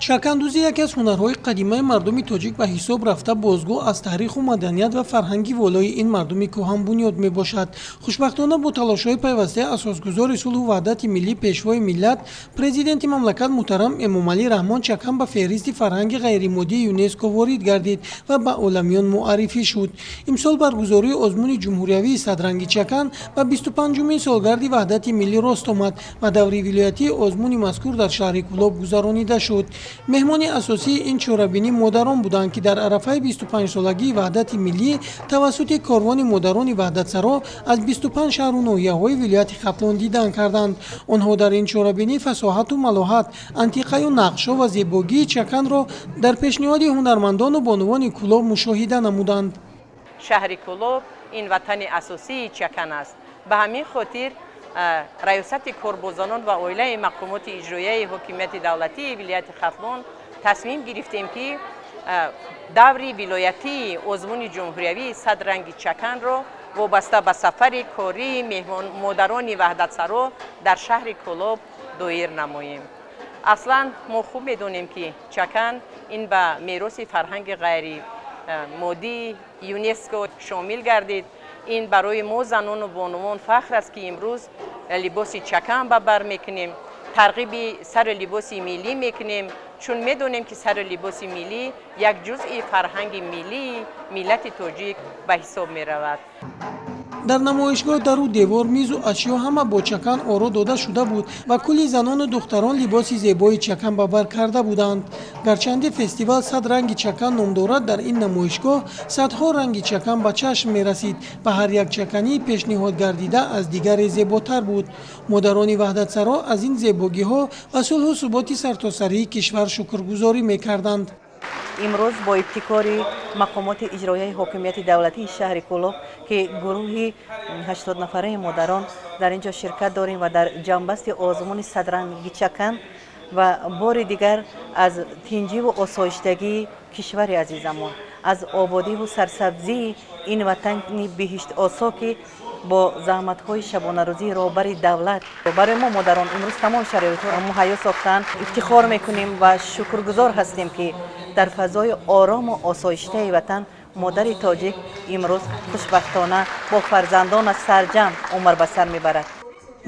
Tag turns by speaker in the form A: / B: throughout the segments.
A: Чакандӯзӣ яке аз ҳунарҳои қадимаи мардуми тоҷик ба ҳисоб рафта, бозгӯ аз таъриху маданият ва фарҳанги волои ин мардуми кӯҳанбунёд мебошад. Хушбахтона, бо талошҳои пайвастаи асосгузори сулҳу ваҳдати миллӣ, пешвои миллат, президенти мамлакат муҳтарам Эмомалӣ Раҳмон чакан ба феҳристи фарҳанги ғайримоддии ЮНЕСКО ворид гардид ва ба оламиён муаррифӣ шуд. Имсол баргузории озмуни ҷумҳуриявии «Садранги чакан» ба 25-умин солгарди ваҳдати миллӣ рост омад ва даври вилоятии озмуни мазкур дар шаҳри Кӯлоб гузаронида шуд. Меҳмони асосии ин чорабинӣ модарон буданд, ки дар арафаи 25-солагии ваҳдати миллӣ тавассути корвони модарони ваҳдатсаро аз 25 шаҳру ноҳияҳои вилояти Хатлон дидан карданд. Онҳо дар ин чорабинӣ фасоҳату малоҳат, антиқаю нақшҳо ва зебогии чаканро дар пешниҳоди ҳунармандону бонувони Кӯлоб мушоҳида намуданд.
B: Шаҳри Кӯлоб ин ватани асосии чакан аст. Ба ҳамин хотир раёсати кор бо занон ва оилаи мақомоти иҷроияи ҳокимияти давлатии вилояти Хатлон тасмим гирифтем, ки даври вилоятии озмуни ҷумҳуриявии «Садранги чаканро» вобаста ба сафари кории модарони ваҳдатсаро дар шаҳри Кӯлоб доир намоем. Аслан мо хуб медонем, ки чакан ин ба мероси фарҳанги ғайримоддии ЮНЕСКО шомил гардид. Ин барои мо, занону бонувон, фахр аст, ки имрӯз либоси чакан ба бар мекунем, тарғиби сари либоси миллӣ мекунем, чун медонем, ки сари либоси миллӣ як ҷузъи фарҳанги миллии миллати тоҷик ба ҳисоб меравад.
A: Дар намоишгоҳ дару девор, мизу ашё ҳама бо чакан оро дода шуда буд ва кулли занону духтарон либоси зебои чакан ба бар карда буданд. Гарчанде фестивал «Сад ранги чакан» ном дорад, дар ин намоишгоҳ садҳо ранги чакан ба чашм мерасид ва ҳар як чакании пешниҳод гардида аз дигаре зеботар буд. Модарони ваҳдатсаро аз ин зебогиҳо ва сулҳу суботи сартосарии кишвар шукргузорӣ мекарданд.
C: Имрӯз бо ибтикори мақомоти иҷроияи ҳокимияти давлатии шаҳри Кӯлоб, ки гурӯҳи 80 нафараи модарон дар ин ҷо ширкат дорем ва дар ҷамъбасти озмуни «Садранги чакан» ва бори дигар аз тинҷиву осоиштагии кишвари азизамон, аз ободиву сарсабзии ин ватани биҳиштосо, ки бо заҳматҳои шабонарӯзии роҳбари давлат барои мо модарон имрӯз тамом шароитҳоро муҳайё сохтанд, ифтихор мекунем ва шукргузор ҳастем, ки дар фазои орому осоиштаи ватан модари тоҷик имрӯз хушбахтона бо фарзандона сарҷамъ умр ба сар мебарад.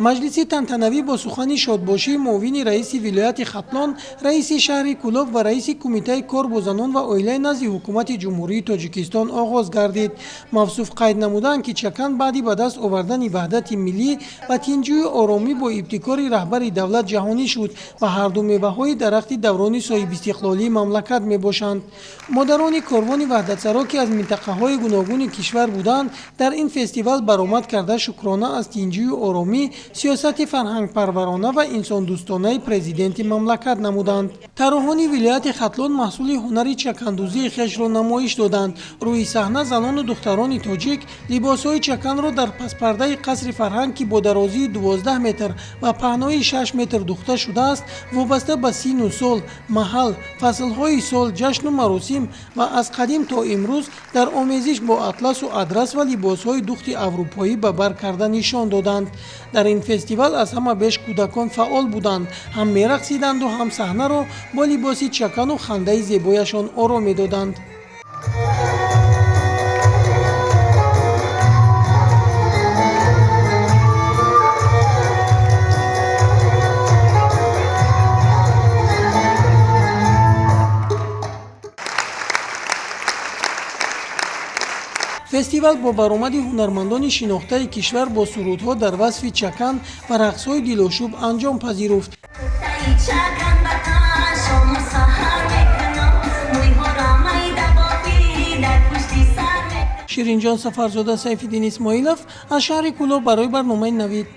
A: Маҷлиси тантанавӣ бо сухани шодбошии муовини раиси вилояти Хатлон, раиси шаҳри Кӯлоб ва раиси Кумитаи кор бо занон ва оилаи назди Ҳукумати Ҷумҳурии Тоҷикистон оғоз гардид. Мавсуф қайд намуданд, ки чакан баъди ба даст овардани ваҳдати миллӣ ва тинҷию оромӣ бо ибтикори раҳбари давлат ҷаҳонӣ шуд ва ҳарду меваҳои дарахти даврони соҳибистиқлолии мамлакат мебошанд. Модарони корвони ваҳдатсаро, ки аз минтақаҳои гуногуни кишвар буданд, дар ин фестивал баромад карда, шукрона аз тинҷию оромӣ, сиёсати фарҳангпарварона ва инсондӯстонаи президенти мамлакат намуданд. Тарроҳони вилояти Хатлон маҳсули ҳунари чакандӯзии хешро намоиш доданд. Рӯи саҳна занону духтарони тоҷик либосҳои чаканро дар паспардаи қасри фарҳанг, ки бо дарозии 12 метр ва паҳноии 6 метр духта шудааст, вобаста ба сину сол, маҳал, фаслҳои сол, ҷашну маросим ва аз қадим то имрӯз дар омезиш бо атласу адрас ва либосҳои духти аврупоӣ ба бар карда нишон доданд. Дар ин фестивал аз ҳама беш кӯдакон фаъол буданд, ҳам мерақсиданду, ҳам саҳнаро бо либоси чакану хандаи зебояшон оро медоданд. Фестивал бо баромади ҳунармандони шинохтаи кишвар бо сурудҳо дар васфи чакан ва рақсҳои дилошӯб анҷом пазируфт.
D: Чакан ба шому саҳар мекунам, мӯйҳоро майда бофӣ дар пушти сар.
A: Ширинҷон Сафарзода, Сайфиддин Исмоилов аз шаҳри Кӯлоб барои барномаи «Навид».